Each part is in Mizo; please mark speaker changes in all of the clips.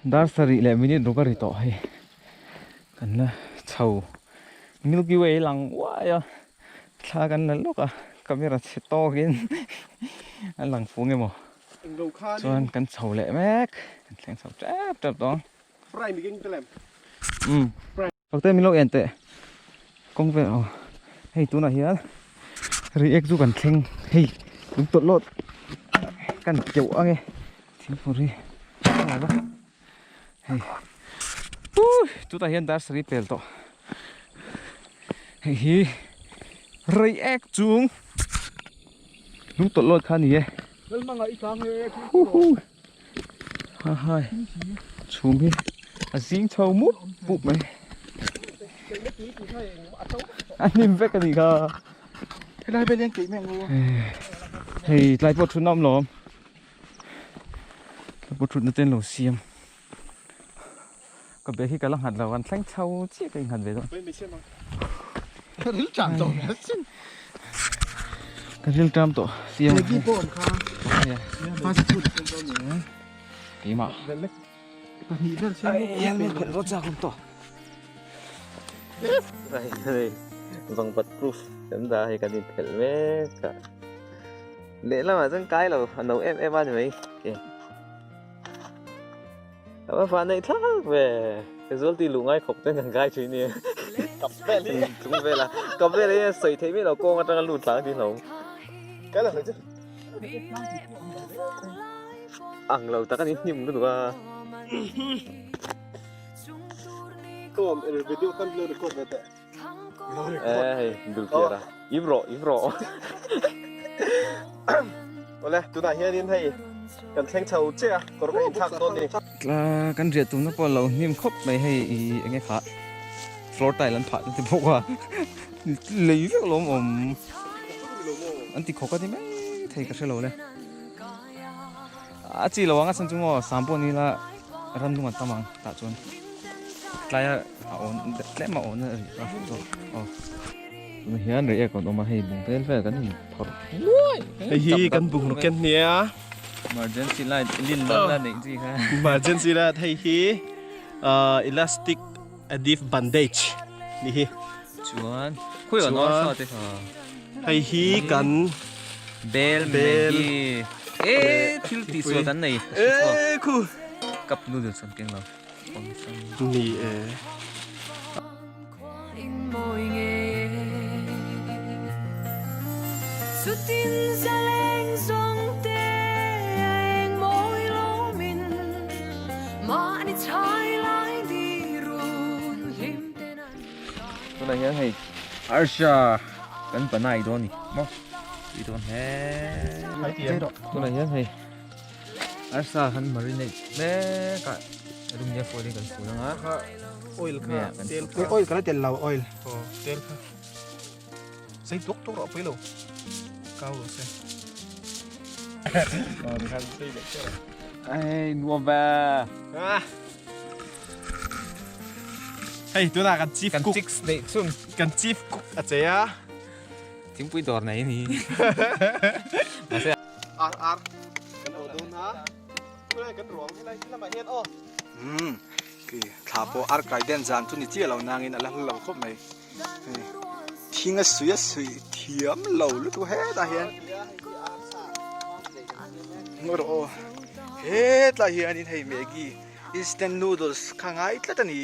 Speaker 1: Dar sarih leh minute ruk a ri tawh hei kan la chho Milky Way lang uai a thla kan la lawk a camera chhe tawkin a lang fu nge maw chuan kan chho leh mek kan thleng chho tep tep tawh ang. Umm. Fakte min lo en teh kawng vel aw hei tunah hian reiek chu kan thleng hei lung tawlh lawt kan keuh ang e thingfur hi hei uh chutah hian dar sarih pel tawh hei hi reiek chung lung tawlh lawt kha a ni e huhu. Ha hai chhum hi a zing chho mup mup mai a hnim vek a nih kha
Speaker 2: helai vel hian keih mai ang u
Speaker 1: hei tlai pawh thutna awm lo awm tlai pawh thutna te an lo siam ka bag hi ka la nghat lo an thleng chho chiah ka innghat ve dawn
Speaker 2: ka ril ṭam tawh hmel sin
Speaker 1: ka ril ṭam tawh siam
Speaker 2: Maggi pawh awm kha fast food
Speaker 1: keimah
Speaker 2: pahnih vel siam
Speaker 1: helmet phelh rawt chak awm tawh vangvat proof kan dah hei kan inphelh mek a lehlamah chuan kai lo a no em em a ni mai A va fah neih thlak ve. Casualty luh ngai khawp ten kan gai thin nia.
Speaker 2: Kap vel hi.
Speaker 1: Tlung vel a. Kap vel hi a sawi theih miah lo kawng atanga lut tlang tih hlawm.
Speaker 2: Kai la sawi chu.
Speaker 1: Ang lo tak a ni hnim lutuk a.
Speaker 2: Kom video kan lo record ve teh.
Speaker 1: Eh hei dul kiar a. Im rawh im rawh.
Speaker 2: Awle tunah hianin hei kan thleng chho chiah a kawr ka inthlak dawn ni.
Speaker 1: Tla kan riah tumna pawh lo hnim khawp mai hei i enge kha floor tile an phah te bawk a lei vek alawm awm an ti khawk a ni mai thei ka hrelo le a chi lo ang a chhan chu maw sam pawh ni ila ramnung an tam ang tah chuan tlaia a awn tlem a awn a ri a zawk aw tunah hian reiek an awm a hei bung vel vel kan in phawrh nuai
Speaker 2: hei hi kan bungraw ken nia
Speaker 1: emergency light lin lan la neih chi kha
Speaker 2: emergency light hei hi elastic adhesive bandage ni hi
Speaker 1: chuan khawi an awm sa te kha
Speaker 2: hei hi kan
Speaker 1: bel
Speaker 2: bel
Speaker 1: e thil tih sual kan nei
Speaker 2: e khu
Speaker 1: cup noodles kan keng lo
Speaker 2: ni e
Speaker 1: Tunah hian hei Arsha kan panai dawn ni maw tui dawn hle tunah hian hei Arsa kan marinate mek a aluminium foil in kan fun anga
Speaker 2: oil kha tel kha oil kha tel lo oil tel kha sei tuk tuk rawh pui lo kau rawh se
Speaker 1: ai nuam ve
Speaker 2: hei tuna kan chief
Speaker 1: cook kan chicks nei chun
Speaker 2: kan chief cook a che a
Speaker 1: thingpui dawr nei ni
Speaker 2: Ar ar kan aw dawn a khulai kan ruang helai hi lamah hian aw.
Speaker 3: Umm khi thla pawh ar kai den zan chu ni chiah lo nangin a la hla lo khawp mai hei thing a suih a suih thiam lo lutuk hetah hian ngawi rawh aw hetlai hianin hei maggi instant noodles kha ngai tlat a ni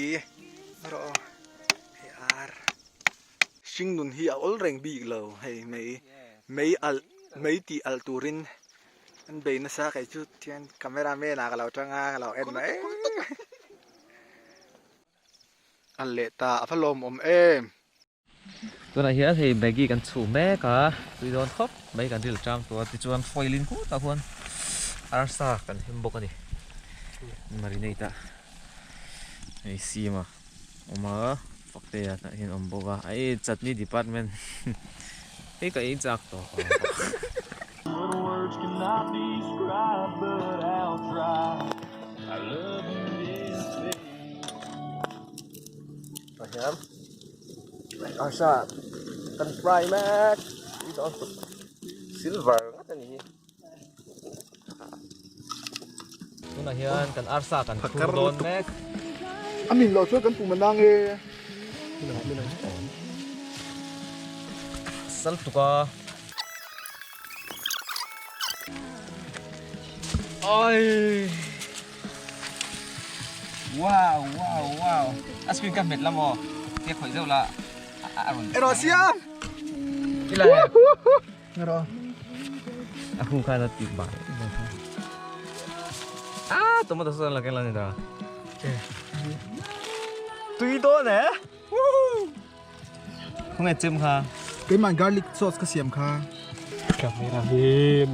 Speaker 3: ngawi rawh aw hei ar hring nun hi a awl reng bik lo hei mai mei alh mei tih alh turin an bei nasa kei chu thian camera man ah ka lo tang a ka lo en mai a leh ta a va lawmawm em.
Speaker 1: Tunah hian hei Maggi kan chhuh mek a tui dawn khawp mai kan ril tang tawh a tichuan foil in khutah khuan arsa kan hem bawk a ni marinate a hei siam a. Awm a Faktea tah hian awm bawk a hei chutney department hei ka ei chak tawh Arsa kan fry mek silver ngat a ni hi. Tunah hian kan arsa kan phur dawn mek.
Speaker 2: A min loh chuan kan pum a nang e.
Speaker 1: Sal tuk a. Oi. Wow wow wow. A screen ka hmet la maw? Tia khawih zeuh la a rawn.
Speaker 2: Erawh siam.
Speaker 1: Ila he.
Speaker 2: Erawh.
Speaker 1: A hu khan a ti bai. Ah, tomato sauce la keng la ni ta. Tui dawn e. Khawnge chem kha?
Speaker 2: Keimah garlic sauce ka siam kha.
Speaker 4: Camera man.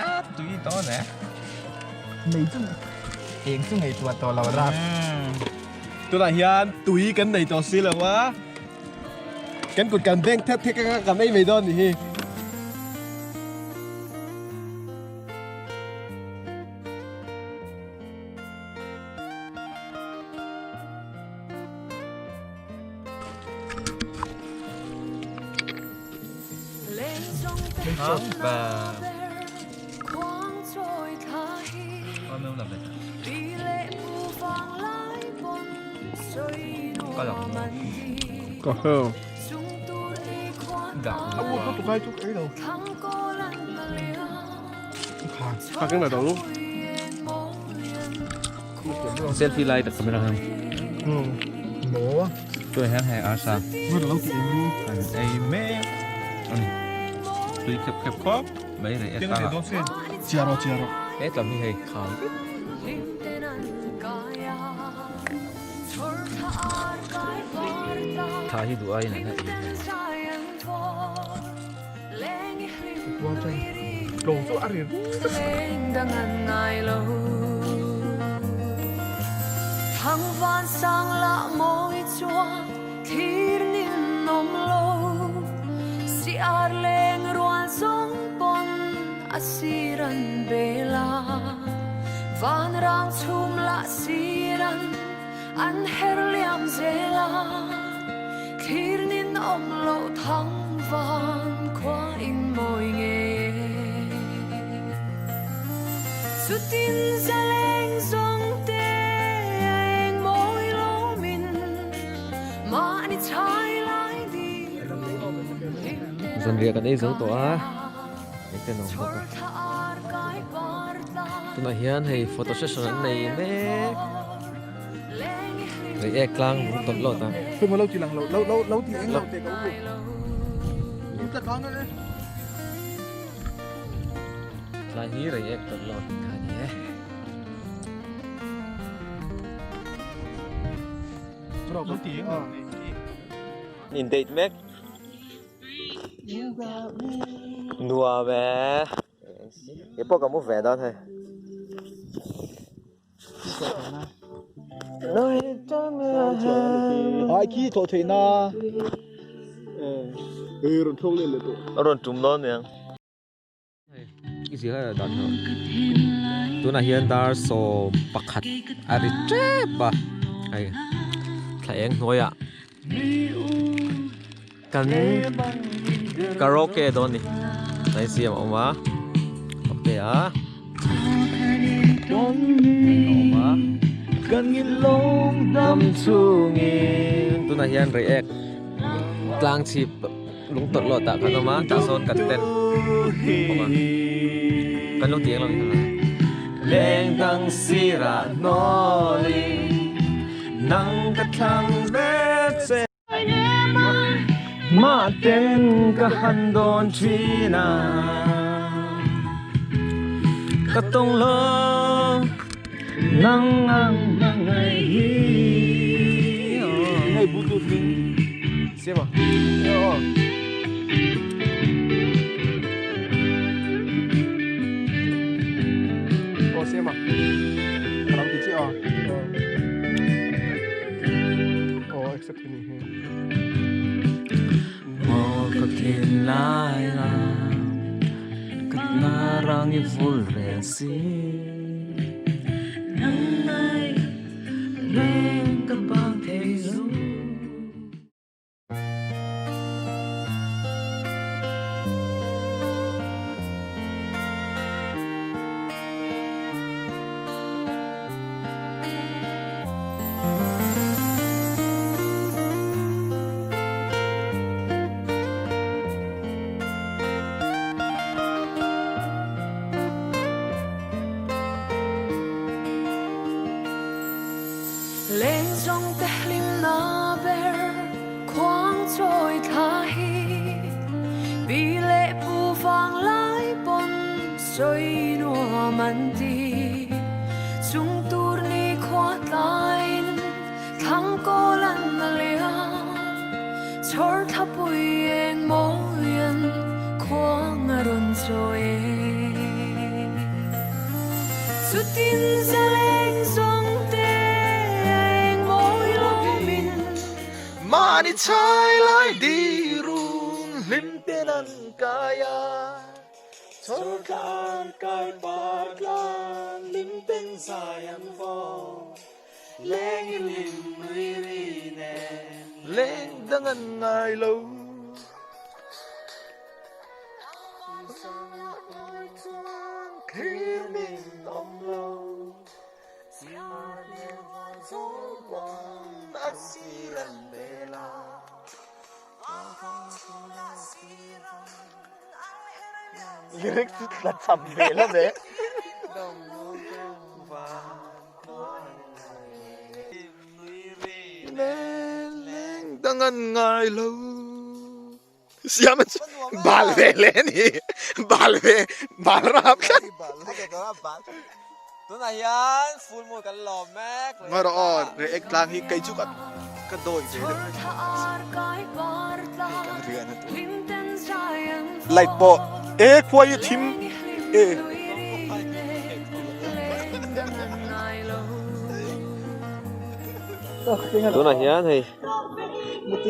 Speaker 1: A tui dawn e.
Speaker 2: Nei chu eng chu ngei tuah tawh lo rap.
Speaker 4: Tunah hian tui kan nei tawh si lo a. Kan kut kan beng thek thek anga kan ei mai dawn nih hi.
Speaker 1: Selfie lai tak camera hang.
Speaker 2: Mo.
Speaker 1: Tôi hian hei arsa.
Speaker 2: Lo ti eng.
Speaker 1: An ei mek. Ani. Tui khep khep khawp mai rei e ta.
Speaker 2: Chiaro chiaro.
Speaker 1: He tlam hi hei kham vek. Tha hi duh aiin an la ei hle. Zanriah kan ei zo tawh a, engten a awm bawk a. Tunah hian hei photo session an nei mek. Rei ek tlang bung tawlh lawt a.
Speaker 2: Hei maw lo ti lang lo lo lo lo ti eng lo te ka u. U tla tlang e.
Speaker 1: Tlai hi rei ek tawlh lawt kha ni e.
Speaker 2: Lo ti eng lo te.
Speaker 1: In date mek. Nuam e. Kei pawh ka mu ve dawn hei.
Speaker 2: Ai khi thawh theih na. E rawn thawk leh leh tawh.
Speaker 1: A rawn tum dawn niang. I zir a dan ho. Tunah hian dar 11 a ri tep a. Hei thla eng hnuaiah kan karaoke dawn ni. Hnai siam a awm a. Ok a. Awm a. Tunah hian reiek tlang chhip lung tawlh lawt ah kan awm a tah sawn kan tent bawk a kan lo ti eng lo ni kha lengdang sirah hnawlin nang ka thlang mek che mahten ka han dawn thin a ka tawng lo nang ang hmangaih hi
Speaker 2: Hei bluetooth hming siam a aw siam a ka lo ti chiah a aw accept a ni hi
Speaker 1: Maw ka thinlai a ka narang i vul reng si
Speaker 3: Mahni chai lai dirung hlim ten an kai a, chhawr tlan kai par tlan hlim ten zai an vawng. Leng i lim nui ri nen. Leng dang an ngai lo. Thlir min awm lo. A sir an bel a. Lyrics chu tla cham ve la ve. Dang an ngai lo siam a chu bal ve le ani bal ve bal rap tlat
Speaker 1: Tunah hian full moon kan lawm mek
Speaker 3: Ngaih rawh aw react tlang hi kei chu ka ka dawi ve deuh hei kan riahna tur light pawh e khua hi thim e.
Speaker 1: Tunah hian hei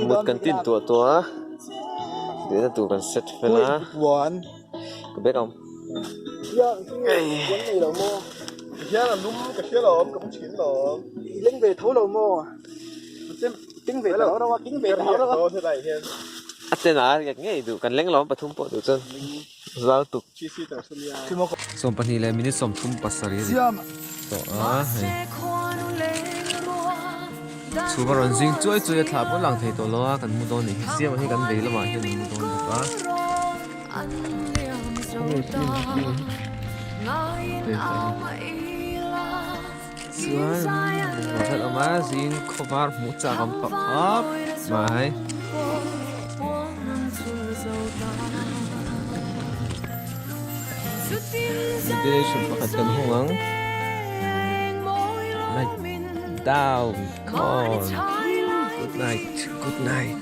Speaker 1: mut kan tin tuah tuah a riahna tur kan set fel a ka bag a awm. A ten a riak ngei duh kan leng lo pathum pawh duh chuan zal tuk. 22 leh minute 37 a ni tawh a hei chhum a rawn zing chuai chuai a thla pawh lang thei tawh lo a kan mu dawn nih hi siam ang hi kan vei lamah hian an mu dawn bawk a. Chuan ruah awm a zing khawvar hmuh chak awm tawh khawp mai. Ventilation pakhat kan hung ang light down on good night good night.